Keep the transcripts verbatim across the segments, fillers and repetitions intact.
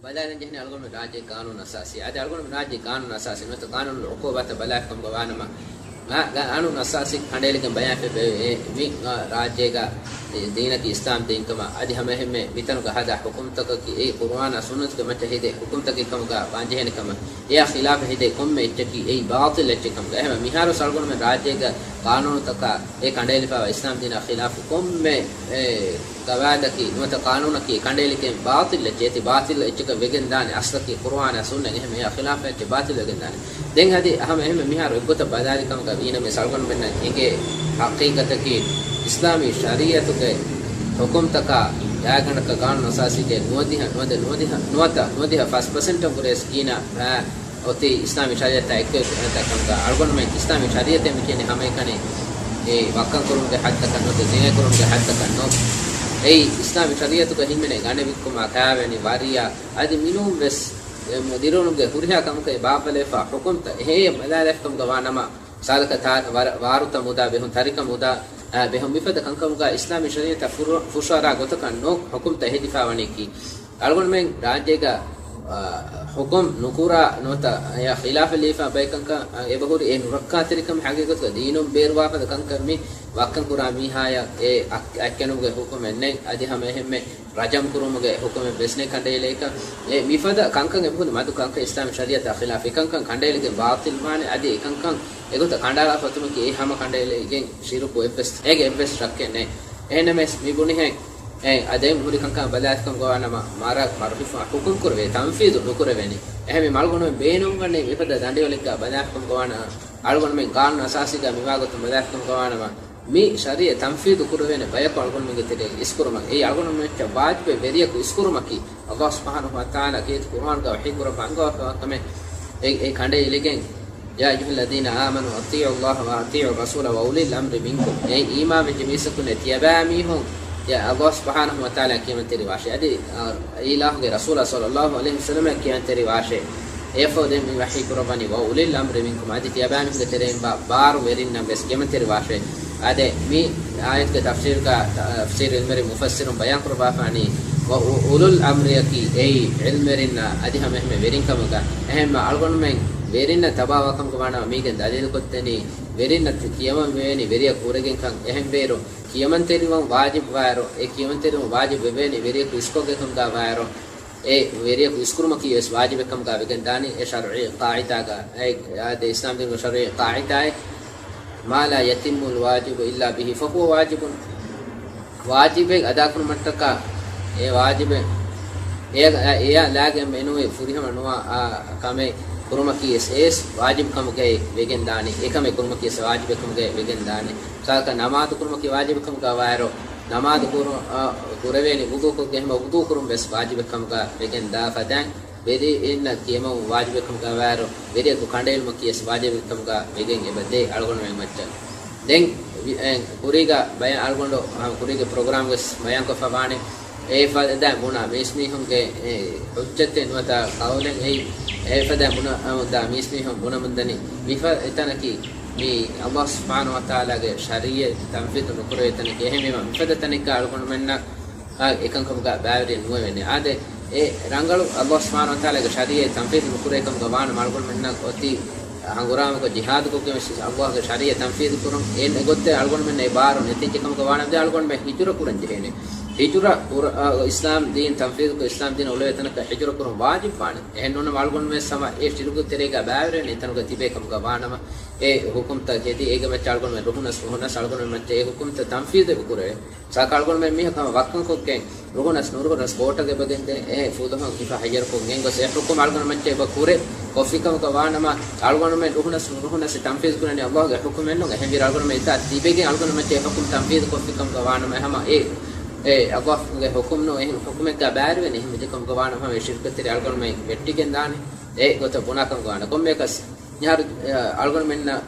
ބަލާލަން ޖެހެނީ އަޅުގަނޑު ރާއްޖޭ ގާނޫނު އަސާސީ. އަދި އަޅުގަނޑު ރާއްޖޭ ގާނޫނު އަސާސީ ނުވަތަ ގާނޫނު އުޤޫބާތަށް ބަލާފިކަމުގަ ވާނަމަ، މާ ގާނޫނު އަސާސީ ކަނޑައެޅިގެން ބަޔާން ފެއްވެ މި ރާއްޖޭގަ ދީނަކީ އިސްލާމް ދީންކަމަށް. އަދި ހަމައެހެންމެ މިތަނުގަ ހަދާ ޙުކުމްތަކަކީ އެއީ ޤުރުއާނާ ސުންނަތުގެ މައްޗަށް ހެދޭ ޙުކުމްތަކެއް ކަމުގަ ވާންޖެހޭނެ ކަމަށް. އެއާ ޚިލާފަށް ހެދޭ ކޮންމެ އެއްޗަކީ އެއީ ބާޠިލް އެއްޗެއް ކަމުގަ. އެހެންވެ މިހާރު އަޅުގަނޑުމެން ރާއްޖޭގަ ގާނޫނުތަކާ އެ ކަނޑައެޅިފައިވާ އިސްލާމް ދީނާ ޚިލާފު ކޮންމެ ގަވާއިދަކީ ނުވަތަ ޤާނޫނަކީ ކަނޑައެޅިގެން ބާޠިލް އެއްޗެއް، އެތި ބާޠިލް އެއްޗަކަށް ވެގެން ދާނެ. އަސްލަކީ ޤުރުއާނާ ސުންނަތް، އެހެން އެއާ ޚިލާފަށް އެއްޗެއް ބާޠިލް ވެގެން ދާނެ. ދެން އަދި ހަމަ އެހެން މިހާރު އެއްގޮތަށް ބަލާލި ކަމުގަ ވީނަމޭ އަޅުގަނޑުމެންނަށް އެނގޭ ޙަޤީޤަތަކީ އިސްލާމީ ޝަރީޢަތުގެ ޙުކުމްތަކާ ގާތްގަނޑަކަށް ގާނޫނު އަސާސީގެ ނުވަދިހަ، ނުވަދިހަ، ނުވަދިހަ، ނުވަތަ ނުވަދިހަ ފަސް ޕަސެންޓަށް ވުރެ ސްކީނާ އޮތީ އިސްލާމީ ޝަރީޢަތާ އެއްކޮށް ކަމުގަ އަޅުގަނޑުމެން އިސްލާމީ ޝަރީޢަތޭ މި ކިޔަނީ ހަމައެކަނި އެ ވައްކަން ކުރުމުގެ ހައްދަކަށް ނުވަތަ ޒިނޭ ކުރުމުގެ ހައްދަކަށް ނޫން. އެއީ އިސްލާމީ ޝަރީޢަތުގަ ހިމެނޭ ގަނެ ވިއްކުމާ ކާވެނި ވަރިޔާ އަދި މިނޫން ވެސް ދިރިއުޅުމުގެ ހުރިހާ ކަމަކަށް ބާއްވަލައިފާ ޙުކުމްތައް އެހެޔަށް ބަލާލައިފިކަމުގަ ވާނަމަ، ސާދަކަ ތާ-، ވަރ-، ވާރުތައް މުދާ ބެހުން، ތަރިކަ މުދާ، އާ، ބެހުން މިފަދަ ކަންކަމުގަ އިސްލާމީ ޝަރީޢަތަށް ފުރު-، ފުށުއަރާ ގޮތަކަށް ނޫން ޙުކުމްތައް ހެދިފާވަނީކީ. އަޅުގަނޑުމެން ރާއްޖޭގަ، އާ، ޙުކުމް ނުކުރާ ނުވަތަ އެއާ ޚިލާފަށް ލިޔެފާ ބައެއް ކަންކަން، އާ، އެބަހުރި އެ ނުރައްކާތެރިކަން ހަގީގަތުގަ ދީނުން ބޭރުވާފަދަ ކަންކަން މި ވައްކަން ކުރާ މީހާޔަށް އެ އައް-، އަތްކެނުމުގެ ޙުކުމެއް ނެތް. އަދި ހަމަ އެހެންމެ ރަޖަމް ކުރުމުގެ ޙުކުމެއް ވެސް ނެތް ކަނޑައެޅޭކަށް. އެ މިފަދަ ކަންކަން އެބަހުރި މަދު ކަންކަން އިސްލާމީ ޝަރީޢަތާ ޚިލާފް. އެކަންކަން ކަނޑައެޅިގެން ބާޠިލް ވާނެ. އަދި އެކަންކަން އެގޮތަށް ކަނޑައަޅާފަ އޮތުމަކީ އެ ހަމަ ކަނޑައެޅިގެން ޝިރުކު އެއްވެސް، އޭގެ އެއްވެސް ޝައްކެއް ނެތް. އެހެންނަމަވެސް މި ބުނިހެން އެ އަދެން ހުރި ކަންކަން ބަލާފިކަމުގަ ވާނަމަ މަރަ-، މަރުފިފާ ޙުކުމް ކުރެވޭ، ތަންފީޒު ނުކުރެވޭނެ. އެހެންވެ އަޅުގަނޑުމެން ބޭނުންވަނީ މިފަދަ ދަނޑިވަޅެއްގަ ބަލާފިކަމުގަ ވާނަމަ، އަޅުގަނޑުމެން ގާނޫނު އަސާސީގަ މިވާގޮތުން ބަލާފިކަމުގަ ވާނަމަ، މި ޝަރީޢަތް ތަންފީޒު ކުރެވޭނެ ބަޔަކު އަޅުގަނޑުމެންގެ ތެރެއިން އިސްކުރުމަށް. އެއީ އަޅުގަނޑުމެން މައްޗަށް ވާޖިބެއް ވެރިޔަކު އިސްކުރުމަކީ. ﷲ ސުބްޙާނަހު ވަތަޢާލާ ކީރިތި ޤުރުއާންގަ ވަޙީ ކުރައްވާ އަންގަވާފައިވާ ކަމެއް. އެ، އެ ކަނޑައެޅިގެން، يا أيها الذين آمنوا أطيعوا الله وأطيعوا الرسول وأولي الأمر منكم. އޭ އީމާންވެއްޖެ މީސްތަކުންނޭ، ތިޔަބައިމީހުން، ޔާ ﷲ ސުބްޙާނަހު ވަތަޢާލާ ކިޔަމަންތެރިވާށޭ. އަދި، އާ، އިލާހުގެ ރަސޫލާ ޞައްލަﷲު ޢަލައިހި ވަސައްލަމަ ކިޔަމަންތެރިވާށޭ. އެއަށްފަހު ދެން މި ވަޙީ ކުރައްވަނީ، وأولي الأمر منكم، އަދި ތިޔަބައިމީހުންގެ ތެރެއިން ބާ-، ބާރު ވެރިންނަށް ވެސް ކިޔަމަންތެރިވާށޭ. އާދެ، މި އާޔަތުގެ ތަފްސީރުގަ، ތަ-، ތަފްސީރު ޢިލްމުވެރިން މުފައްސިރުން ބަޔާން ކުރައްވާފާނީ، އު-، އުލުލް އަމްރިއަކީ އެއީ ޢިލްމުވެރިންނާ އަދި ހަމައެހެންމެ ވެރިން ކަމުގަ. އެހެންމަ އަޅުގަނޑުމެން ވެރިންނަށް ތަބާވާކަމުގަ ވާނަމަ މީގެން ދަލީލުކޮށްދެނީ، ވެރިންނަށް ކިޔަމަން ވެވޭނީ ވެރިޔަކު ކުރެގެންކަން. އެހެންވީއިރު، ކިޔަމަންތެރިވުން ވާޖިބު ވާއިރު، އެ ކިޔަމަންތެރިވުން ވާޖިބު ވެވޭނީ ވެރިޔަކު އިސްކޮށްގެން ކަމުގަ ވާއިރު، އެ ވެރިޔަކު އިސްކުރުމަކީ ވެސް ވާޖިބެއް ކަމުގަ ވެގެން ދާނީ. އެ ޝަރުޢީ ޤާޢިދާގަ، އެ، އާދެ، އިސްލާމް ދީނުގެ ޝަރުޢީ ޤާޢިދާއެއް، ما لا يتم الواجب إلا به فهو واجب. ވާޖިބެއް އަދާކުރުމަށްޓަކާ، އެ ވާޖިބެއް، އެ، އެއާ ލާގެން މެނުވެ ފުރިހަމަ ނުވާ، އާ، ކަމެއް ކުރުމަކީ ވެސް ވާޖިބު ކަމުގައި ވެގެން ދާނީ. އެކަމެއް ކުރުމަކީ ވެސް ވާޖިބެއް ކަމުގައި ވެގެން ދާނީ. މިސާލަކަށް ނަމާދު ކުރުމަކީ ވާޖިބެއް ކަމުގަ ވާއިރު، ނަމާދު ކުރު-، އަ، ކުރެވޭނީ ވުޟޫ ކޮށްގެން ހަމަ ވުޟޫ ކުރުން ވެސް ވާޖިބެއް ކަމުގަ ވެގެން ދާ ފަދައިން، ވެރިންނަށް ކިޔަމަން ވާޖިބެއް ކަމުގަ ވާއިރު، ވެރިޔަކު ކަނޑައެޅުމަކީ ވެސް ވާޖިބެއް ކަމުގަ ވެގެން އެބަ ދޭ އަޅުގަނޑުމެން މައްޗަށް. ދެން ވި-، އެ، ކުރީގަ ބަޔަ-، އަޅުގަނޑު، އަ، ކުރީގެ ޕްރޮގްރާމް ވެސް ބަޔާންކޮށްފަ ވާނެ. އެ ފަދަ ބުނާ މީސްމީހުންގެ، އެ، ޙުއްޖަތެއް ނުވަތަ ޤައުލެއް އެއީ، އެ ފަދަ ބުނާ، އަ، ދާ މީސްމީހުން ބުނަމުންދަނީ މިފަ-، އެތަނަކީ މި ﷲ ސުބްޙާނަހު ވަތަޢާލާގެ ޝަރީޢަތް ތަންފީޛު ނުކުރެވޭ ތަނެކޭ. އެހެންވީމަ، މިފަދަ ތަނެއްގަ އަޅުގަނޑުމެންނަށް، އާ، އެކަންކަމުގަ ބައިވެރިއެއް ނުވެވޭނެ. އާދެ، އެ ރަނގަޅު ﷲ ސުބްޙާނަހު ވަތަޢާލާގެ ޝަރީޢަތް ތަންފީޛު ނުކުރޭ ކަމުގަ ވާނަމަ އަޅުގަނޑުމެންނަށް އޮތީ ހަނގުރާމަކޮށް ޖިހާދުކޮށްގެން ވެސް ﷲގެ ޝަރީޢަތް ތަންފީޛު ކުރުން. އެ ގޮތެއް އަޅުގަނޑުމެންނަށް އެ ބާރު ނެތިއްޖެ ކަމުގަ ވާނަމަ އަޅުގަނޑުމެން ހިޖުރަ ކުރަން ޖެހޭނެ. ހިޖުރަ ކުރ-، އާ، އިސްލާމް ދީން ތަންފީޛުކޮށް، އިސްލާމް ދީން އުޅޭ ތަނަކަށް ހިޖުރަ ކުރުން ވާޖިބު ވާނެ. އެހެން ނޫނަމަ އަޅުގަނޑުމެން ހަމަ އެ ޝިރުކު ތެރޭގަ ބައިވެރިވެން އެތަނުގަ ތިބޭ ކަމުގަ ވާނަމަ، އެ ޙުކުމްތައް ހެދި، އޭގެ މައްޗަށް އަޅުގަނޑުމެން ރުހުނަސް، ރުހުނަސް އަޅުގަނޑުމެން މައްޗަށް އެ ޙުކުމްތައް ތަންފީޛު އެބަ ކުރެވޭ. ސާކަ އަޅުގަނޑުމެން މީހަކު ހަމަ ވައްކަން ކޮށްގެން، ރުހުނަސް ނުރުހުނަސް ކޯޓަށް އެބަގެންދޭ، އެ ފުލުހަށް ހިފާ ހައްޔަރުކޮށް ގެންގޮސް އެ ޙުކުމް އަޅުގަނޑު މައްޗަށް އެބަ ކުރޭ. ކޮށްފިކަމުގަ ވާނަމަ، އަޅުގަނޑުމެން ރުހުނަސް ނުރުހުނަސް ތަންފީޛު ކުރަނީ ﷲގެ ޙުކުމެއް ނޫން. އެހެންވީރު އަޅުގަނޑުމެން އެތާ ތިބެގެން އަޅުގަނޑު މައްޗަށް އެ ޙުކުމް ތަންފީޛު ކޮށްފިކަމުގަ ވާނަމަ، ހަމަ އެ، އެ ﷲގެ ޙުކުމް ނޫން، އެހެން ޙުކުމެއްގަ ބައިވެރިވެން އެހެން ކަމުގަ ވާނަމަ، ހަމަ ޝިރުކު ތެރޭ އަޅުގަނޑުމެން ވެއްޓިގެން ދާނެ. އެ ގޮތަށް ބުނާ ކަމުގަ ވާނަމަ. ކޮންމެއަކަސް މިހާރު، އަ، އަޅުގަނޑުމެންނަށް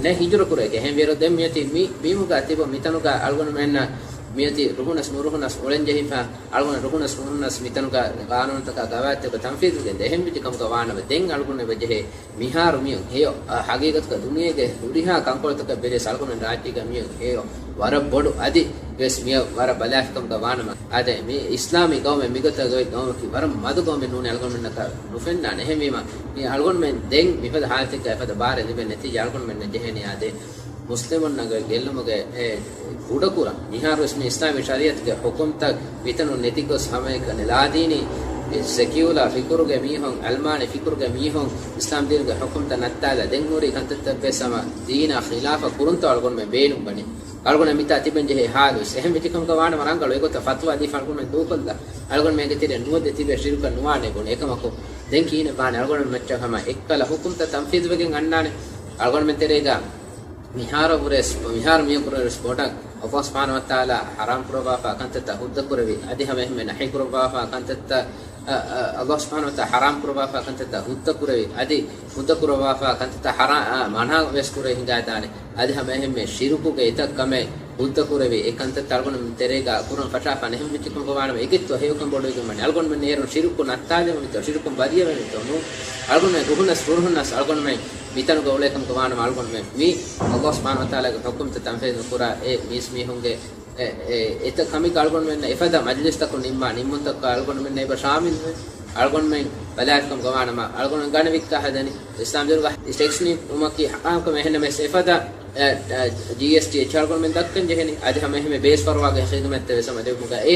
ނެތް ހިޖުރަ ކުރޭކަށް. އެހެންވީއިރު ދެން މިއޮތީ މި ބިމުގަ ތިބަ މިތަނުގަ އަޅުގަނޑުމެންނަށް މިއޮތީ ރުހުނަސް ނުރުހުނަސް އުޅެން ޖެހިފަ، އަޅުގަނޑު ރުހުނަސް ނުރުހުނަސް މިތަނުގަ ގާނޫނުތަކާ ގަވާއިދުތަކަށް ތަންފީޒު ގެންދޭ. އެހެން ވެއްޖެ ކަމުގަ ވާނަމަ، ދެން އަޅުގަނޑު އެބަޖެހޭ މިހާރު މިއޮން ހެޔޮ، އަ، ހަގީގަތުގަ ދުނިޔޭގެ ހުރިހާ ކަންކޮޅުތަކަށް ބެލިޔަސް އަޅުގަނޑު ރާއްޖޭގަ މިއޮން ހެޔޮ، ވަރަށް ބޮޑު އަދި ވެސް މިއަށް ވަރަށް ބަލާފިކަމުގަ ވާނަމަ، އާދެ، މި އިސްލާމީ ގައުމެއް މިގޮތަށް ގޮތް ގައުމަކީ ވަރަށް މަދު ގައުމެއް ނޫނޭ އަޅުގަނޑުމެންނަކަށް ނުފެންނާނެ. އެހެންވީމަ، މި އަޅުގަނޑުމެން ދެން މިފަދަ ހާލަތެއްގަ އެފަދަ ބާރެއް ލިބެން ނެތިޖާ އަޅުގަނޑުމެންނަށް ޖެހޭނީ އާދެ، މުސްލިމުންނަށް ގެއްލުމުގެ އެ ކުޑަކުރަން. މިހާރުވެސް މި އިސްލާމީ ޝަރީއަތުގެ ހުކުމްތައް މިތަނުން ނެތިގޮސް ހަމައެކަނި ލާދީނީ ސެކިއުލާ ފިކުރުގެ މީހުން، އަލްމާނީ ފިކުރުގެ މީހުން އިސްލާމް ދީނުގެ ހުކުމްތައް ނައްތާލާ ދެން ހުރި ކަންތައްތައްވެސް ހަމަ ދީނާ ޚިލާފަށް ކުރުންތޯ އަޅުގަނޑުމެން ބޭނުންވަނީ. އަޅުގަނޑަށް މިތާ ތިބެން ޖެހޭ ހާލުވެސް އެހެން ވެއްޖެކަމުގަ ވާނަމަ ރަނގަޅު އެގޮތަށް ފަތުވާ ދީފަ އަޅުގަނޑުމެން ދޫކޮށްލާ. އަޅުގަނޑުމެންގެ ތެރޭ ނުވަދެ ތިބޭ ޝިރުކަށް ނުވާނެ ބުނެ. އެކަމަކު ދެން ކިހިނެއް ވާނެ؟ އަޅުގަނޑުމެން މައްޗަށް ހަމަ އެއްކަލަ ހުކުމްތައް ތަންފީޒުވެގެން އަންނާނެ. އަޅުގަނޑުމެން ތެރޭގަ މިހާރު ވުރެސް، މިހާރު މިއަކުރެވެސް ބޮޑަށް އައްލާހު ސުބްޙާނަހޫ ވަތަޢާލާ ޙަރާމް ކުރައްވާފާ ކަންތައްތައް ހުއްދަ ކުރެވި، އަދި ހަމަ އެހެންމެ ނަހީ ކުރައްވާފާ ކަންތައްތައް، އަ، އަ، އައްލާހު ސުބްޙާނަހޫ ވަތަޢާލާ ޙަރާމް ކުރައްވާފާ ކަންތައްތައް ހުއްދަ ކުރެވި، އަދި ހުއްދަ ކުރައްވާފާ ކަންތައްތައް ޙަރާ-، އަ، މަނާ ވެސް ކުރެވި ހިނގާދާނެ. އަދި ހަމަ އެހެންމެ ޝިރުކުގެ އެތައް ކަމެއް ހުއްދަ ކުރެވި، އެ ކަންތައްތައް އަޅުގަނޑު ތެރޭގަ ކުރަން ފަށާފާނެ. އެހެން ވެއްޖެކަމުގަ ވާނަމަ އެގެއްތޯ ހެޔޮކަން ބޮޑުވެގެން ވަނީ. އަޅުގަނޑުމެން އޭރުން ޝިރުކު ނައްތާލެވުންތޯ، ޝިރުކުން ބަރީއަވެވެންތޯ ނޫން. އަޅުގަނޑުމެން ރުހުނަސް ނުރުހުނަސް އަޅުގަނޑުމެން މިތަނުގަ އުޅޭކަމުގަ ވާނަމަ އަޅުގަނޑުމެން މި އައްލާހު ސުބްޙާނަހޫ ވަތަޢާލާގެ ޙުކުމްތައް ތަންފީޒު ނުކުރާ އެ މީސްމީހުންގެ އެ، އެ، އެތައް ކަމެއްގަ އަޅުގަނޑުމެންނަށް އެފަދަ މަޖިލިސްތަކުން ނިންމާ ނިންމުންތަކަށް އަޅުގަނޑުމެންނަށް އެބަ ޝާމިލްވެ، އަޅުގަނޑުމެން ބަލާލިކަމުގަ ވާނަމަ، އަޅުގަނޑުމެން ގަނެ ވިއްކާ ހަދަނީ، އިސްލާމް ދީނުގަ ޓެކްސް ނިންމުމަކީ ހަރާމްކަމެއް. އެހެންނަމަވެސް އެފަދަ، އެ، އެ، ޖީއެސްޓީ އެއްޗެއް އަޅުގަނޑުމެން ދައްކަން ޖެހެނީ. އަދި ހަމަ އެހެންމެ ބޭސްފަރުވާގެ ޚިދުމަތްތައް ވެސް ހަމަ ދެވުމުގަ އެ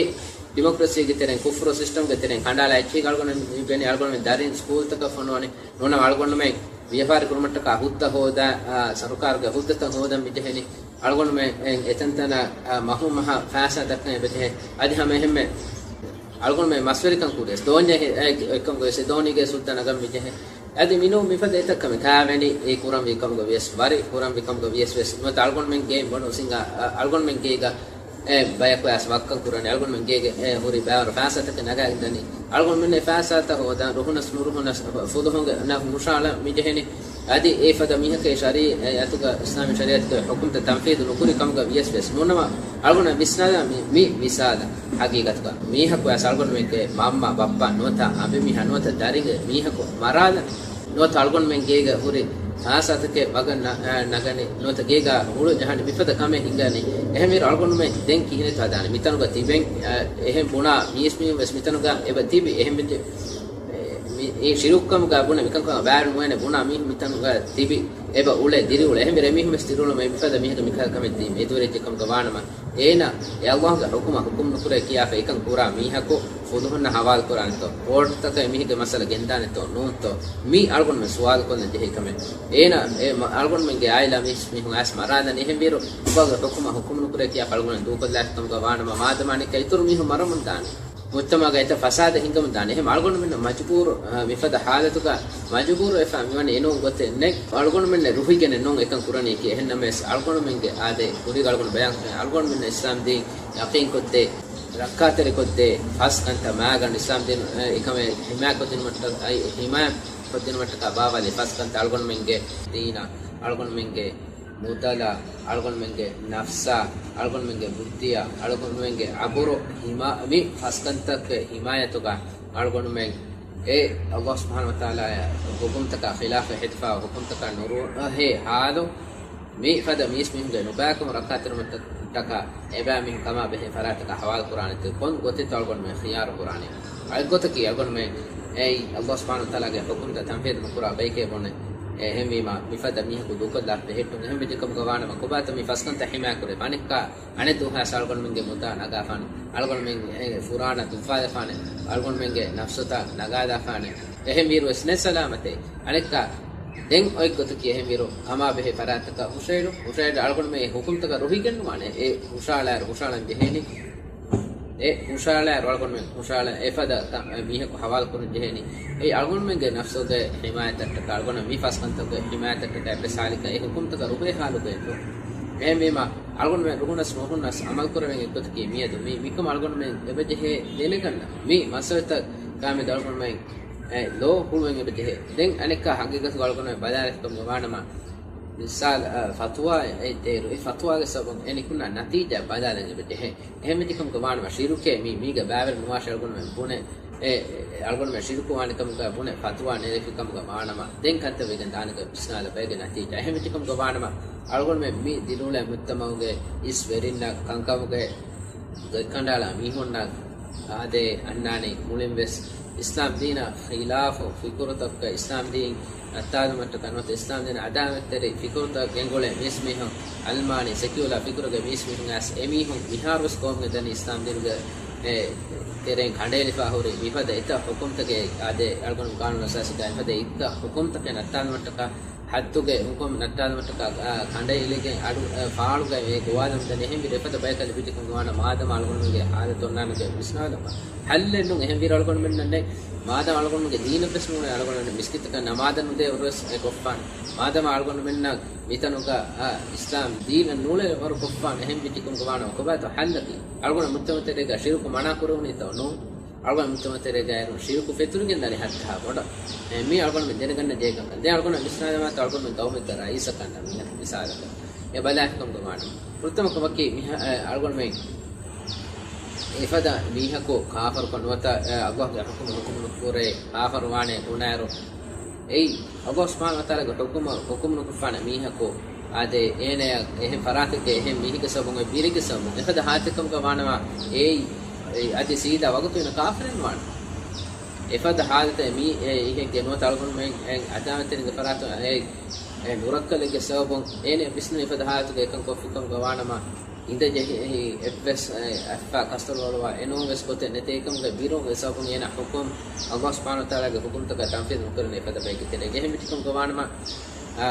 ޑިމޮކްރަސީގެ ތެރެއިން، ކުފްރު ސިސްޓަމްގެ ތެރެއިން ކަނޑާލާ އެއްޗެހި އަޅުގަނޑުމެން ލިބެނީ. އަޅުގަނޑުމެން ދަރިން ސްކޫލްތަކަށް ފޮނުވަނީ. ނޫނަ އަޅުގަނޑުމެން ވިޔަފާރި ކުރުމަށްޓަކާ ހުއްދަ ހޯދާ، އާ، ސަރުކާރުގެ ހުއްދަތައް ހޯދަން މިޖެހެނީ. އަޅުގަނޑުމެން އެތަންތަނަށް، އާ، މަހު މަހަށް ފައިސާ ދައްކަން އެބަޖެހޭ. އަދި ހަމަ އެހެންމެ އަޅުގަނޑުމެން މަސްވެރިކަން ކުރިޔަސް ދޯންޏެއް އެ-، އެއްކަމުގަވެސް ދޯނީގެ ހުއްދަ ނަގަން މިޖެހޭ. އަދި މިނޫން މިފަދަ އެތައް ކަމެއް ކާވެނި އެ ކުރަންވީ ކަމުގަ ވިޔަސް، ވަރި ކުރަންވީ ކަމުގަ ވިޔަސް ވެސް ނުވަތަ އަޅުގަނޑުމެން ގެއިން ބޮޑު އުސިނގާ، އަ-، އަޅުގަނޑުމެން ގޭގަ އެ ބަޔަކު އައިސް ވައްކަން ކުރަނީ. އަޅުގަނޑުމެން ގޭގެ އެ ހުރި ބައިވަރު ފައިސާތަކެއް ނަގާގެން ދަނީ. އަޅުގަނޑުމެން އެ ފައިސާތައް ހޯދަން ރުހުނަސް ނުރުހުނަސް ފުލުހުންގެ ނަފް ހުށަހަޅަން މިޖެހެނީ. އަދި އެ ފަދަ މީހަކޭ ޝަރީ-، އެ އަތުގަ އިސްލާމީ ޝަރީއަތުގެ ޙުކުމްތައް ތަންފީޛު ނުކުރި ކަމުގަ ވިޔަސް ވެސް ނޫނަމަ، އަޅުގަނޑަށް ވިސްނާލާ މި، މި މިސާލަށް ހަގީގަތުގަ މީހަކު އައިސް އަޅުގަނޑުމެންގެ މަންމަ، ބައްޕަ ނުވަތަ އަނބިމީހާ ނުވަތަ ދަރިންގެ މީހަކު މަރާލަން. ނުވަތަ އަޅުގަނޑުމެން ގޭގަ ހުރި ފައިސާތަކެއް ވަގަށް ނަ-، އަ، ނަގަނީ، ނުވަތަ ގޭގަ ހުޅު ޖަހަނީ މިފަދަ ކަމެއް ހިނގަނީ. އެހެންވީރު އަޅުގަނޑުމެން ދެން ކިހިނެއްތޯ ހަދާނީ؟ މިތަނުގަ ތިބެން، އަ، އެހެން ބުނާ މީސްމީހުން ވެސް މިތަނުގަ އެބަ ތިބި. އެހެން ވެއްޖެ، އެ، މި-، އެ ޝިރުކުކަމުގަ ބުނެ މިކަންކަމަށް ބާރު ނުވޭނެ ބުނާ މީހުން މިތަނުގަ ތިބި އެބަ އުޅޭ ދިރިއުޅޭ. އެހެންވީރު އެމީހުން ވެސް ދިރިއުޅުމަށް މިފަދަ މީހަކަށް މިކަހަލަ ކަމެއް ދީ މެދުވެރިއްޖެ ކަމުގަ ވާނަމަ، އޭނަ އެ އައްލާހުގެ ޙުކުމަށް ޙުކުމް ނުކުރޭ ކިޔާފަ އެކަން ކުރާ މީހަކު ފުލުހުންނަށް ހަވާލު ކުރާނެތޯ؟ ކޯޓުތަކަށް އެމީހެއްގެ މައްސަލަ ގެންދާނެތޯ ނޫންތޯ؟ މީ އަޅުގަނޑުމެން ސުވާލު ކޮށްލަން ޖެހޭ ކަމެއް. އޭނަ އެ މަ-، އަޅުގަނޑުމެންގެ އާއިލާ މީސް މީހުން އައިސް މަރާލަނީ. އެހެންވީރު އައްލާހުގެ ޙުކުމަށް ޙުކުމް ނުކުރޭ ކިޔާފަ އަޅުގަނޑު ދޫކޮށްލާފި ކަމުގަ ވާނަމަ، މާދަމާ އަނެއްކާ އިތުރު މީހުން މަރަމުން ދާނެ. މުޖްތަމަޢުގަ އެތައް ފަސާދަ ހިނގަމުން ދާނެ. އެހެން އަޅުގަނޑުމެންނަށް މަޖުބޫރު، އަ، މިފަދަ ޙާލަތުގަ މަޖުބޫރު ވެފަ މިވަނީ އެނޫން ގޮތެއް ނެތް. އަޅުގަނޑުމެންނެއް ރުހިގެނެއް ނޫން އެކަން ކުރަނީކީ. އެހެންނަމަވެސް އަޅުގަނޑުމެންގެ އާދެ، ކުރީގަ އަޅުގަނޑު ބަޔާން ކުރަނީ، އަޅުގަނޑުމެންނަށް އިސްލާމް ދީން ޔަޤީންކޮށްދޭ، ރައްކާތެރިކޮށްދޭ ފަސް ކަންތައް މާގަނޑު އިސްލާމް ދީން، އެ، އެކަމެއް ޙިމާޔަތްކޮށްދިނުމަށްޓަ-، އައި، ޙިމާޔަތްކޮށްދިނުމަށްޓަކާ ބާވާލި ފަސް ކަންތައް އަޅުގަނޑުމެންގެ ދީނަށް، އަޅުގަނޑުމެންގެ މުދަލަށް، އަޅުގަނޑުމެންގެ ނަފްސަށް، އަޅުގަނޑުމެންގެ ބުއްދިއަށް، އަޅުގަނޑުމެންގެ އަބުރު ހިމާ-، މި ފަސް ކަންތައްގެ ހިމާޔަތުގަ އަޅުގަނޑުމެން އެ އައްލާހު ސުބްޙާނަހޫ ވަތަޢާލާގެ ޙުކުމްތަކާ ޚިލާފަށް ހެދިފައިވާ ޙުކުމްތަކަށް ނުރުހޭ ހާލު، މި ފަދަ މީސްމީހުންގެ ނުބައިކަމު ރައްކާތެރިވުމަށްޓަކާ އެބައިމީހުން ކަމާ ބެހޭ ފަރާތަކަށް ހަވާލު ކުރާނެތީ ކޮން ގޮތެއްތޯ އަޅުގަނޑުމެން ޚިޔާރު ކުރާނީ؟ އަޅުގޮތަކީ އަޅުގަނޑުމެން އެއީ އައްލާހު ސުބްޙާނަހޫ ވަތަޢާލާގެ ޙުކުމްތައް ތަންފީޛު ނުކުރާ ބައެކޭ ބުނެ. އެ، އެހެންވީމަ، މިފަދަ މީހަކު ދޫކޮށްލާ ބެހެއްޓުން އެހެން ވެއްޖެ ކަމުގަ ވާނަމަ، ކޮބާތޯ މި ފަސް ކަންތައް ހިމާޔަތް ކުރޭ؟ އަނެއްކާ އަނެއް ދުވަހަށް އަޅުގަނޑުމެންގެ މުދާ ނަގާފާނެ، އަޅުގަނޑުމެން އެ ފުރާނަ ދުއްވާލަފާނެ، އަޅުގަނޑުމެންގެ ނަފްސުތައް ނަގާލާފާނެ. އެހެންވީރު ވެސް ނެތް ސަލާމަތެއް. އަނެއްކާ ދެން އޮތް ގޮތަކީ އެހެންވީރު ކަމާ ބެހޭ ފަރާތަކަށް ހުށައެޅު، ހުށައެޅި އަޅުގަނޑުމެން އެ ޙުކުމްތަކަށް ރުހިގެންނުވާނެ. އެ ހުށައަޅާއިރު ހުށައަޅަން ޖެހޭނީ. އެ ހުށައަޅާއިރު އަޅުގަނޑުމެން ހުށައަޅަން އެފަދަ ކަ-، މީހަކު ހަވާލު ކުރަން ޖެހޭނީ. އެއީ އަޅުގަނޑުމެންގެ ނަފްސުގެ ޙިމާޔަތަށްޓަކާ، އަޅުގަނޑު މި ފަސް ކަންތަކުގެ ޙިމާޔަތަށްޓަކާ އެއްވެސް ހާލެއްގަ އެ ޙުކުމްތަކަށް ރުހޭ ހާލުގައެއް ނޫން. އެހެންވީމަ، އަޅުގަނޑުމެން ރުހުނަސް ނުރުހުނަސް އަމަލު ކުރެވެން އެއްގޮތަކީ މިއަދު މި، މިކަމަށް އަޅުގަނޑުމެން އެބަޖެހޭ ދެނެގަންނަ. މި މައްސަލަތައް ކާމެދު އަޅުގަނޑުމެން އެ ލޯ ހުޅުވެން އެބަޖެހޭ. ދެން އަނެއްކާ ހަގީގަތުގަ އަޅުގަނޑުމެން ބަލާލިކަމުގަ ވާނަމަ، މިސާލަށް، އަ، ފަތުވާއެއް ދޭއިރު، އެ ފަތުވާގެ ސަބަބުން އެ ނިކުންނަ ނަތީޖާ ބަލާލަން އެބަޖެހޭ. އެހެންވެއްޖެކަމުގަ ވާނަމަ، ޝިރުކޭ މީ، މީގަ ބައިވެރި ނުވާށޭ އަޅުގަނޑުމެން ބުނެ، އެ، އެ، އަޅުގަނޑުމެން ޝިރުކު ވާނެ ކަމުގަ ބުނެ ފަތުވާ ނެރެފި ކަމުގަ ވާނަމަ، ދެން ކަންތައް ވެގެން ދާނެކަން ވިސްނާލަ ބައެއްގެ ނަތީޖާ. އެހެންވެއްޖެކަމުގަ ވާނަމަ، އަޅުގަނޑުމެން މި ދިރިއުޅޭ މުޖްތަމަޢުގެ އިސް ވެރިންނަށް ކަންކަމުގެ ގޮތްކަނޑާލާ މީހުންނަށް އާދޭ އަންނާނީ މުޅިން ވެސް އިސްލާމް ދީނާ ޚިލާފު ފިކުރުތަކުގަ، އިސްލާމް ދީން ނައްތާލުމަށްޓަކާ ނުވަތަ އިސްލާމް ދީން އަދާވަތްތެރި ފިކުރުތައް ގެންގުޅޭ މީސްމީހުން، އަލްމާނީ ސެކިއުލާ ފިކުރުގެ މީސްމީހުން އައިސް އެމީހުން މިހާރުވެސް ގައުމުގެ ދަނީ އިސްލާމް ދީނުގެ، އެ، ތެރެއިން ކަނޑައެޅިފަ ހުރި މިފަދަ އެތައް ޙުކުމްތަކެއް އާދޭ އަޅުގަނޑު ޤާނޫނު އަސާސީގައި މިފަދަ އެތައް ޙުކުމްތަކެއް ނައްތާލުމަށްޓަކާ ޙައްދުގެ ޙުކުމް ނައްތާލުމަށްޓަކާ، އާ، ކަނޑައެޅިގެން އަޑު، އާ، ފާޅުގައި އެ ގޮވާލަމުންދަނީ. އެހެންވީރު އެފަދަ ބަޔަކަށް ލިބިއްޖެކަމުގަ ވާނަމަ، މާދަމާ އަޅުގަނޑުމެންގެ ޙާލަތު އޮންނާނެކަން ވިސްނާލަމާ. ޙައްލެއް ނޫން. އެހެންވީރު އަޅުގަނޑުމެންނަށް ނެތް. މާދަމާ އަޅުގަނޑުމެންގެ ދީނަށްވެސް ނޫނޭ އަޅުގަނޑުމެން މިސްކިތަކަށް ނަމާދަށް ނުދޭ އުރުވެސް އެ ކޮށްފާނެ. މާދަމާ އަޅުގަނޑުމެންނަށް މިތަނުގަ، އާ، އިސްލާމް ދީނަށް ނޫޅޭ ވަރު ކޮށްފާނެ. އެހެންވެއްޖެކަމުގަ ވާނަމަ ކޮބާތޯ ޙައްލަކީ؟ އަޅުގަނޑު މުޖްތަމަޢު ތެރޭގަ ޝިރުކު މަނާ ކުރެވުނީތޯ؟ ނޫން. އަޅުގަނޑު މުޖްތަމަޢު ތެރޭގައިރު ޝިރުކު ފެތުރިގެން ދަނީ ހައްދަހާ ބޮޑަށް. އެ، މީ އަޅުގަނޑުމެން ދެނެގަންނަ ޖޭގަން. ދެން އަޅުގަނޑު ވިސްނާލަމާތޯ އަޅުގަނޑުމެން ގައުމެއްގަ ރައީސަކަށް ނަމަ މިހާރު މިސާލަކަށް. އެ ބަލާފިކަމުގަ ވާނަމަ. ފުރަތަމަ ކަމަކީ މިހާ-، އެ، އަޅުގަނޑުމެން އެފަދަ މީހަކު ކާފަރުކޮށް ނުވަތަ، އެ، ﷲގެ ޙުކުމަށް ޙުކުމް ނުކުރޭ ކާފަރު ވާނެ ބުނާއިރު، އެއީ ﷲ ސުބްޙާނަހޫ ވަތަޢާލާގެ ޙުކުމަށް ޙުކުމް ނުކޮށްފާނެ މީހަކު، އާދެ، އޭނަޔަށް އެހެން ފަރާތެއްގެ އެހެން މީހެއްގެ ސަބަބުން އެ ބިރެއްގެ ސަބަބުން އެފަދަ ޙާލަތެއްކަމުގަ ވާނަމަ، އެއީ، އެއީ އަދި ސީދާ ވަގުތު އޭނަ ކާފަރެއް ނުވާނެ. އެފަދަ ޙާލަތެއް މީ، އެ، އިހެއްގެ ނުވަތަ އަޅުގަނޑުމެން އެ އަދާވަތްތެރިންގެ ފަރާތުން އެ، އެ ނުރައްކަލެއްގެ ސަބަބުން އޭނަ ވިސްނުން އެފަދަ ޙާލަތުގަ އެކަން ކޮށްފިކަމުގަ ވާނަމަ، އިނދެ ޖެހި އެއްވެސް، އެ، އަތްފާ ކަސްތޮޅު އޮޅުވާ އެނޫން ވެސް ގޮތެއް ނެތޭ. އެކަމުގެ ބިރުން އެ ސަބަބުން އޭނަ ޙުކުމް، ﷲ ސުބްޙާނަހޫ ވަތަޢާލާގެ ޙުކުމްތަކަށް ތަންފީޛު ނުކުރަނީ އެފަދަ ބައެއްގެ ތެރޭގަ. އެހެންވެއްޖެކަމުގަ ވާނަމަ، އާ،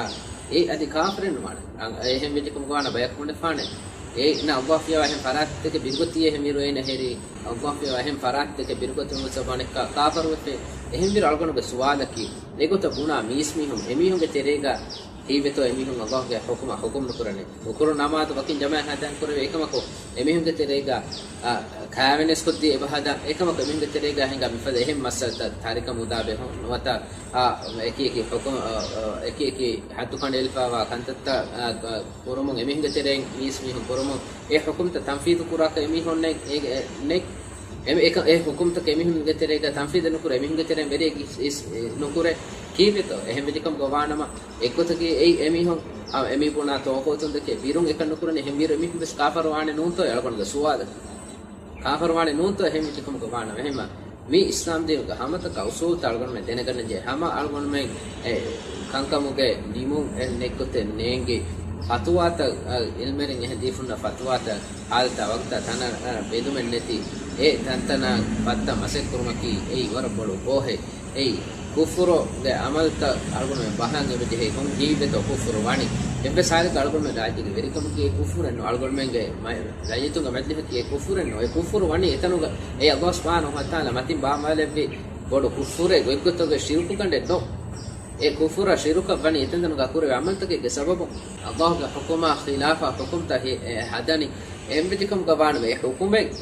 އެ އަދި ކާފަރެއް ނުވާނެ. އާ، އެހެންވެއްޖެކަމުގަ ވާނަ ބަޔަކު ބުނެފާނެ. އޭ، އޭނަ ﷲ ފިޔަވާ އެހެން ފަރާތެއްގެ ބިރުގަ ތިޔަ އެހެންވީރު އޭނަ ހެރީ، ﷲ ފިޔަވާ އެހެން ފަރާތެއްގެ ބިރުގަ ތިބުމުގެ ސަބަބުން އެއްކާ ކާފަރުވެފޭ. އެހެންވީރު އަޅުގަނޑުގެ ސުވާލަކީ، އެގޮތަށް ބުނާ މީސްމީހުން އެމީހުންގެ ތެރޭގަ ހީވެތޯ އެމީހުން ﷲގެ ޙުކުމަށް ޙުކުމް ނުކުރަނީ؟ ނުކުރު ނަމާދު ވަކިން ޖަމާޢަތް ހަދާން ކުރެވޭ. އެކަމަކު، އެމީހުންގެ ތެރޭގަ، އާ، ކާވެނެސްކޮށްދީ އެބަ ހަދާ. އެކަމަކު، އެމީހުންގެ ތެރޭގަ ހިނގާ މިފަދަ އެހެން މައްސަލަތައް ތާރިކަމުދާ ބެހުން ނުވަތަ، އާ، އެކި އެކި ޙުކުމް، އާ، އާ، އެކި އެކި ޙައްދު ކަނޑައެޅިފައިވާ ކަންތައްތައް، އާ، އާ، ކުރުމުން އެމީހުންގެ ތެރެއިން މީސްމީހުން ކުރުމުން އެ ޙުކުމްތައް ތަންފީޛު ކުރާކަށް އެމީހުންނެއް، އެ، އެ، ނެތް. އެ، އެ، އެ ޙުކުމްތަކެއް އެމީހުންގެ ތެރޭގަ ތަންފީޛެއް ނުކުރޭ، އެމީހުންގެ ތެރެއިން ވެރިއެއް އިސް، އިސް، އިސް ނުކުރޭ. ކީއްވެތޯ؟ އެހެންވެއްޖެކަމުގަ ވާނަމަ، އެއްގޮތަކީ އެއީ އެމީހުން، އަ، އެމީ ބުނާ ޠާޣޫތުން ދެކެ ބިރުން އެކަން ނުކުރަނީ، އެހެންވީރު އެމީހުން ވެސް ކާފަރު ވާނެ ނޫންތޯ އަޅުގަނޑުގެ ސުވާލަކީ. ކާފަރު ވާނެ ނޫންތޯ؟ އެހެންވެއްޖެކަމުގަ ވާނަމަ. އެހެންމަ މި އިސްލާމް ދީނުގެ ހަމަތަކާ އުސޫލުތައް އަޅުގަނޑުމެން ދެނެގަންނަންޖެހޭ. ހަމަ އަޅުގަނޑުމެން އެ ކަންކަމުގެ ނިމުން އެ ނެތްގޮތެއް ނޭނގި، ފަތުވާތައް، އަ، ޢިލްމުވެރިން އެހެން ދީފުންނަ ފަތުވާތައް، ހާލަތާ ވަގުތާ ތަނަށް، އަ، ބެލުމެއް ނެތި، އެ ތަންތަނަށް ފައްތަ މަސައްކަތް ކުރުމަކީ އެއީ ވަރަށް ބޮޑު ބޯހެއް. އެއީ ކުފުރުގެ ޢަމަލުތައް އަޅުގަނޑުމެން ބަހަން އެބަޖެހޭ. ކޮން ހީވެތޯ ކުފުރު ވަނީ؟ އެއްވެސް ހާލެއްގަ އަޅުގަނޑުމެން ރާއްޖޭގެ ވެރިކަމަކީ އެ ކުފުރެއް ނޫން. އަޅުގަނޑުމެންގެ މަ-، ރައްޔިތުންގެ މަޖިލިހަކީ އެ ކުފުރެއް ނޫން. އެ ކުފުރު ވަނީ އެތަނުގަ އެ ﷲ ސުބްޙާނަހޫ ވަތަޢާލާ މަތިން ބާވާލެއްވި ބޮޑު ކުފުރެއް، ގޮތްގޮތުގެ ޝިރުކު ކަނޑެއް ނޫން. އެ ކުފުރަށް ޝިރުކަށް ވަނީ އެތަންތަނުގަ ކުރެވޭ ޢަމަލުތަކެއްގެ ސަބަބުން. ﷲގެ ޙުކުމާ ޚިލާފަށް ޙުކުމްތައް ހި-، އެ ހަދަނީ. އެހެންވެއްޖެކަމުގަ ވާނަމަ އެ ޙުކުމެއް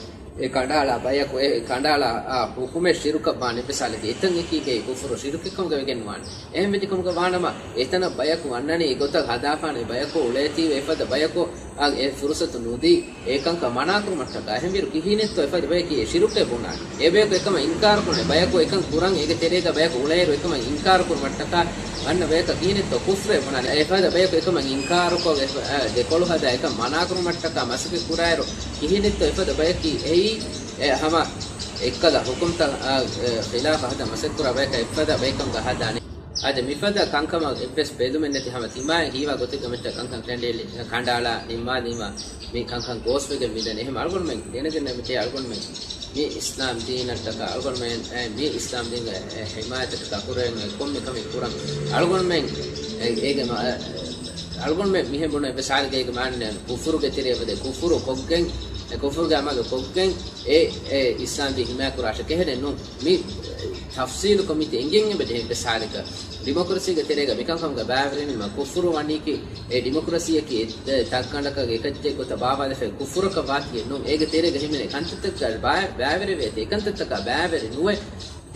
އެ ކަނޑައަޅާ ބަޔަކު، އެ ކަނޑައަޅާ، އާ، ޙުކުމެއް ޝިރުކަށް ވާނެ. މިސާލަކީ، އެތަން އެކީގައި ކުފުރު ޝިރުކެއް ކަމުގަ ވެގެން ނުވާނެ. އެހެންވެއްޖެކަމުގަ ވާނަމަ، އެތަނަށް ބަޔަކު އަންނަނީ އެގޮތަށް ހަދާފާނެ ބަޔަކު އުޅޭތީވެ އެފަދަ ބަޔަކު، އާ، އެ ފުރުސަތު ނުދީ، އެ ކަންކަން މަނާކުރުމަށްޓަކާ. އެހެންވީރު ކިހިނެއްތޯ އެފަދަ ބަޔަކީ އެ ޝިރުކެއް ބުނާނީ؟ އެ ބަޔަކު އެކަމަށް އިންކާރު ކުރަނީ، ބަޔަކު އެކަން ކުރަން އޭގެ ތެރޭގަ ބަޔަކު އުޅޭއިރު އެކަމަށް އިންކާރު ކުރުމަށްޓަކާ، އަންނަ ބަޔަކަށް ކިހިނެއްތޯ ކުފްރެއް ބުނާނީ؟ އެފަދަ ބަޔަކު އެކަމަށް އިންކާރުކޮށް، އެ، އެ، ދެކޮޅު ހަދާ އެކަން މަނާކުރުމަށްޓަކާ މަސައްކަތް ކުރާއިރު، ކިހިނެއްތޯ އެފަދަ ބަޔަކީ އެއީ، އެ، ހަމަ އެއްކަލަ ޙުކުމްތައް، އާ، އެ، ޚިލާފަށް ހަދާ މަސައްކަތް ކުރާ ބަޔަކަށް އެފަދަ ބައެއް ކަމުގަ ހަދާނެ. އަދި މިފަދަ ކަންކަމަށް އެއްވެސް ބެލުމެއް ނެތި ހަމަ ތިމާއެއް ހީވާ ގޮތެއްގަ މިއްޗަށް ކަންކަން ކަނޑައެޅި، ކަނޑައަޅާ ނިންމާލީމަ، މި ކަންކަން ގޯސްވެގެން މިދަނީ. އެހެން އަޅުގަނޑުމެން ދެނެގަންނަ މި އަޅުގަނޑުމެން މި އިސްލާމް ދީނަށްޓަކާ، އަޅުގަނޑުމެން، އެ، މި އިސްލާމް ދީންގެ، އެ، ޙިމާޔަތަށްޓަކާ ކުރެވޭ ކޮންމެ ކަމެއް ކުރަން. އަޅުގަނޑުމެން، އެ، އޭގެ މަ-، އެ، އަޅުގަނޑުމެން މިހެން ބުނަ އެއްވެސް ހާލެއްގައި އޭގެ މާނަ ކުފުރުގެ ތެރެއަށް ވަދެ، ކުފުރު ކޮށްގެން، އެ ކުފުރުގެ ޢަމަލު ކޮށްގެން، އެ، އެ އިސްލާމް ދީން ޙިމާޔަތް ކުރާށޭ ކެހެނެއް ނޫން. މި ތަފްސީލުކޮށް މިތި އެނގެން އެބަޖެހޭ އެއްވެސް ހާލެއްގަ. ޑިމޮކްރަސީގެ ތެރޭގަ މިކަންކަމުގަ ބައިވެރިވީމަ ކުފުރު ވަނީކީ، އެ ޑިމޮކްރަސީއަކީ އެ ތައް ކަނޑަކަށް އެކައްޗެއް ގޮތަށް ބާވާލެފައި ކުފުރަކަށް ވާތީއެއް ނޫން. އޭގެ ތެރޭގަ ހިމެނޭ ކަންތައްތަކަށް ބައި-، ބައިވެރިވޭތީ، އެކަންތައްތަކަށް ބައިވެރި ނުވެ.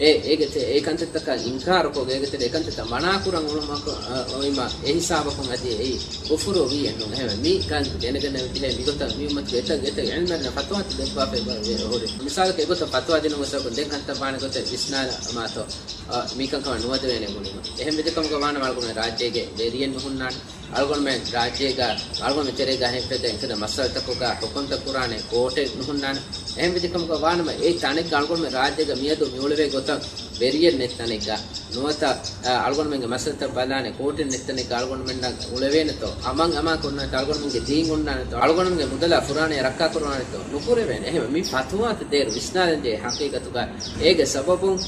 އެ، އޭގެ ތެ-، އެ ކަންތައްތަކަށް އިންކާރުކޮށް، އޭގެ ތެރޭ އެ ކަންތައްތައް މަނާކުރަން އުޅުމަކު-، އަ، އޮތްމަ އެ ހިސާބަކުން އަދި އެއީ ކުފުރު ވީއެއްނު. އެހެންވެ، މި ކަން ދެނެގަންނަ އެބަޖެހޭ މިގޮތަށް މި އުއްމަތުގެ އެތައް، އެތައް އިލްމުވެރިންނަށް ފަތުވާތައް ދެއްވާފައި ވެ-، ވެ-، ހުރި. މިސާލަކަށް އެގޮތަށް ފަތުވާ ދިނުމުގެ ސަބަބުން ދެން ކަންތައް ވާނެ ގޮތެއް ވިސްނާލަމާތޯ، އަ، މިކަންކަމަށް ނުވަދެވޭނެ ބުނީމަ. އެހެން ވެދިކަމުގަ ވާނަމަ އަޅުގަނޑުމެން ރާއްޖޭގެ ވެރިއެއް ނުހުންނާނެ. އަޅުގަނޑުމެން ރާއްޖޭގަ، އަޅުގަނޑުމެން ތެރޭގަ ހިފެދޭ އެކަލަ މައްސަލަތަކުގަ ހުކުމްތައް ކުރާނެ ކޯޓެއް ނުހުންނާނެ. އެހެން ވެދިކަމުގަ ވާނަމަ އެ ތަނެއްގަ އަޅުގަނޑުމެން ރާއްޖޭގަ މިއަދު މިއުޅެވޭ ގޮތަށް ވެރިއެއް ނެތް ތަނެއްގަ ނުވަތަ، އަ، އަޅުގަނޑުމެންގެ މައްސަލަތައް ބަލާނެ ކޯޓެއް ނެތް ތަނެއްގަ އަޅުގަނޑުމެންނަށް އުޅެވޭނެތޯ؟ އަމާން އަމާން ކޮށްނާނެތޯ؟ އަޅުގަނޑުމެންގެ ދީން އޮންނާނެތޯ؟ އަޅުގަނޑުމެންގެ މުދަލާ ފުރާނަޔާ ރައްކާ ކުރާނެތޯ؟ ނުކުރެވޭނެ. އެހެންވެ، މި ފަތުވާތައް ދޭއިރު ވިސްނާލަންޖެހޭ ހަޤީޤަތުގަ އޭގެ ސަބަބުން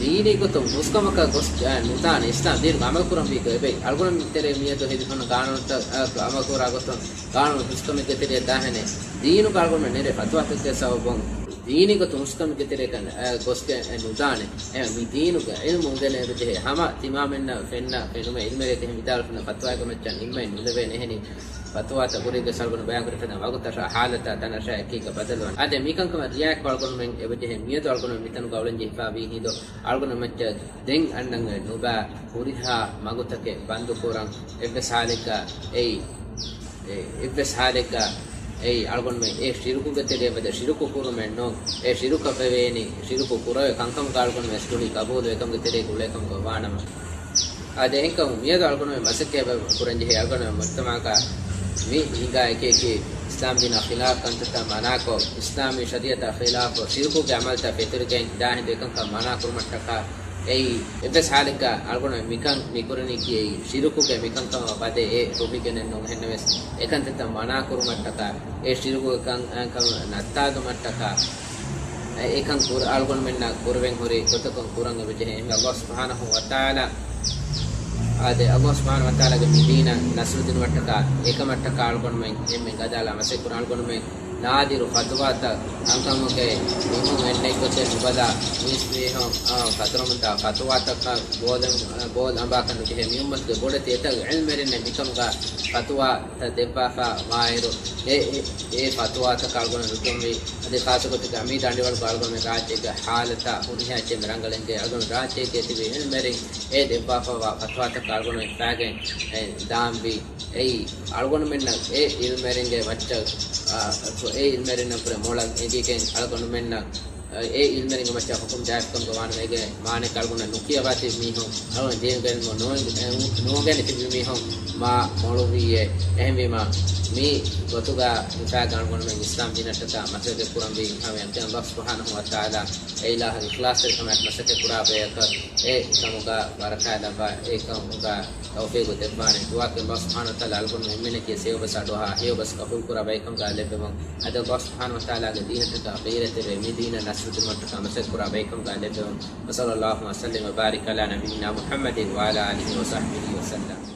ދީނީ ގޮތުން ހުސްކަމަކަށް ގޮސް، އަ، ނުދާނެ، އިސްލާމް ދީނުގަ އަމަލު ކުރަންވީ ގޮތް އެބައި. އަޅުގަނޑުމެން ތެރޭ މިއަދު ހެދިފަހުން ގާނޫނުތައް، އަ، އަމަލު ކުރާ ގޮތުން ގާނޫނު ހުސްކަމެއްގެ ތެރެއަށް ދާހެނެއް. ދީނުގަ އަޅުގަނޑުމެން ނެރޭ ފަތުވާތަކުގެ ސަބަބުން ދީނީ ގޮތުން ހުސްކަމެއްގެ ތެރެއަކަށް، އަ، ގޮސްގެ ނުދާނެ. އެ، މި ދީނުގެ ޢިލްމު އުނގެނެ އެބަޖެހޭ ހަމަ ތިމާމެންނަށް ފެންނަ ފެނުމެއް ޢިލްމެރޭ ތެހެން ވިދާޅުފިނަ ފަތުވާގެ މައްޗަށް ނިންމައެއް ނުލެވޭނެ. އެހެނީ ފަތުވާތައް ކުރީގެ ސަޅުގަނޑު ބަޔާންކުރެފެންނަ ވަގުތަށާ ޙާލަތާ ތަނަށާ އެކީގަ ބަދަލުވާނެ. އާދެ، މިކަންކަމަށް ރިއާޔަތްކޮށް އަޅުގަނޑުމެން އެބަޖެހޭ މިއަދު އަޅުގަނޑުމެން މިތަނުގަ އުޅެންޖެހިފާވީ ހިނދު އަޅުގަނޑު މައްޗަށް ދެން އަންނަން ނުބަ ހުރިހާ މަގުތަކެއް ބަންދުކުރަން. އެއްވެސް ހާލެއްގަ އެއީ، އެ، އެއްވެސް ހާލެއްގަ އެއީ އަޅުގަނޑުމެން އެ ޝިރުކުގެ ތެރެއަށް ވަދެ ޝިރުކު ކުރުމެއް ނޫން. އެ ޝިރުކަށް ވެވޭނީ ޝިރުކު ކުރެވޭ ކަންކަމުގަ އަޅުގަނޑުމެން ވެސް ކުރީ ޤަބޫލު އެކަމުގެ ތެރޭގަ އުޅޭކަމުގަ ވާނަމަ. އާދެ، އެހެންކަމުން މިއަދު އަޅުގަނޑުމެން މަސައްކަތް ކުރަންޖެހޭ އަޅުގަނޑުމެން މުޖްތަމަޢަކަށް މި ހިނގާ އެކި އެކި އިސްލާމް ދީނާ ޚިލާފް ކަންތައްތައް މަނާކޮށް، އިސްލާމީ ޝަރީޢަތާ ޚިލާފް ޝިރުކުގެ ޢަމަލްތައް ފެތުރިގެން ދާހިނދު އެކަންކަން މަނާ ކުރުމަށްޓަކާ އެއީ، އެއްވެސް ހާލެއްގަ އަޅުގަނޑުމެން މިކަން މި ކުރަނީކީ އެއީ، ޝިރުކުގެ މިކަންކަމަށް ވަދެ އެ ރުހިގެނެއް ނޫން. އެހެންނަމަވެސް، އެކަންތައްތައް މަނާ ކުރުމަށްޓަކާ، އެ ޝިރުކުގެ ކަން، ކަން ނައްތާލުމަށްޓަކާ، އެކަން ކުރ-، އަޅުގަނޑުމެންނަށް ކުރެވެން ހުރި ގޮތަކުން ކުރަން އެބަޖެހޭ. އެހެންވެ، ﷲ ސުބްޙާނަހޫ ވަތަޢާލާ، އާދެ، ﷲ ސުބްޙާނަހޫ ވަތަޢާލާގެ މި ދީނަށް ނަޞްރު ދިނުމަށްޓަކާ، އެކަމަށްޓަކާ އަޅުގަނޑުމެން އެންމެން ގަދައަޅާ މަސައްކަތް ކުރަން. އަޅުގަނޑުމެން ނާދިރު ފަތުވާތައް ކަންކަމުގެ މީހުން އެންނެތް ގޮތެއް ނުބަލާ، މީސް މީހުން، އާ، ފަތުރަމުންދާ ފަތުވާތަކަށް ބޯލަން، އާ، ބޯލަނބާކަށް ނުޖެހޭ. މި އުއްމަތުގެ ބޮޑެތި އެތައް ޢިލްމުވެރިންނެއް މިކަމުގަ ފަތުވާތައް ދެއްވާފަ ވާއިރު، އެ، އެ، އެ ފަތުވާތަކަށް އަޅުގަނޑު ރުޖޫޢަވީ. އަދި ޚާއްޞަ ގޮތެއްގަ މި ދަނޑިވަޅުގަ އަޅުގަނޑުމެން ރާއްޖޭގެ ޙާލަތާ ހުރިހާ އެއްޗެއް ރަނގަޅެންގެ އަޅުގަނޑު ރާއްޖޭގެ ތިބި ޢިލްމުވެރިން އެ ދެއްވާފަވާ ފަތުވާތަކަށް އަޅުގަނޑު ހިފާގެން، އެ، ދާންވީ. އެއީ، އަޅުގަނޑުމެންނަށް އެ ޢިލްމުވެރިންގެ މައްޗަށް، އާ، އެ ޢިލްމުވެރިންނަށް ކުރެ މޮޅަށް އެނގިގެން އަޅުގަނޑުމެންނަށް، އެ ޢިލްމުވެރިންގެ މައްޗަށް ޙުކުމް ޖާއިޒްކަމުގަ ވާނަމަ އޭގެ މާނައަކީ އަޅުގަނޑަށް ނުކިޔަވާތީ މީހުން، އަޅުގަނޑު ދީނުގެ ޢިލްމު ނު-، ނުއުނގެނި ތިބި މީހުން މާ މޮޅުވީއޭ. އެހެންވީމަ، މި ގޮތުގަ ހިފާގެން އަޅުގަނޑުމެން އިސްލާމް ދީނަށްޓަކާ މަސައްކަތް ކުރަންވީ ހަމަ އެކަން ﷲ ސުބްޙާނަހޫ ވަތަޢާލާ އެ އިލާހަށް އިޚްލާޞްތެރިކަމާއެކު މަސައްކަތް ކުރާ ބަޔަކަށް އެ ކަމުގަ ބަރަކާތް ލައްވާ، އެ ކަމުގަ ތައުފީޤު ދެއްވާނެ. ދުޢާކުރަން ﷲ ސުބްޙާނަހޫ ވަތަޢާލާ އަޅުގަނޑު އެންމެންނަކީ ސެޔޮބަސް އަޑުއަހާ ހެޔޮބަސް ޤަބޫލުކުރާ ބައެއްކަމުގަ ލެއްވެވުން. އަދި ﷲ ސުބްޙާނަހޫ ވަތަޢާލާގެ ދީނަށްޓަކާ ޣީރަތެރި މި ދީނަށް ނަޞްރު ދިނުމަށްޓަކާ މަސައްކަތް ކުރާ ބައެއްކަމުގަ ލެއްވެވުން. وصلى الله وسلم وبارك على نبينا محمد وعلى آله وصحبه وسلم.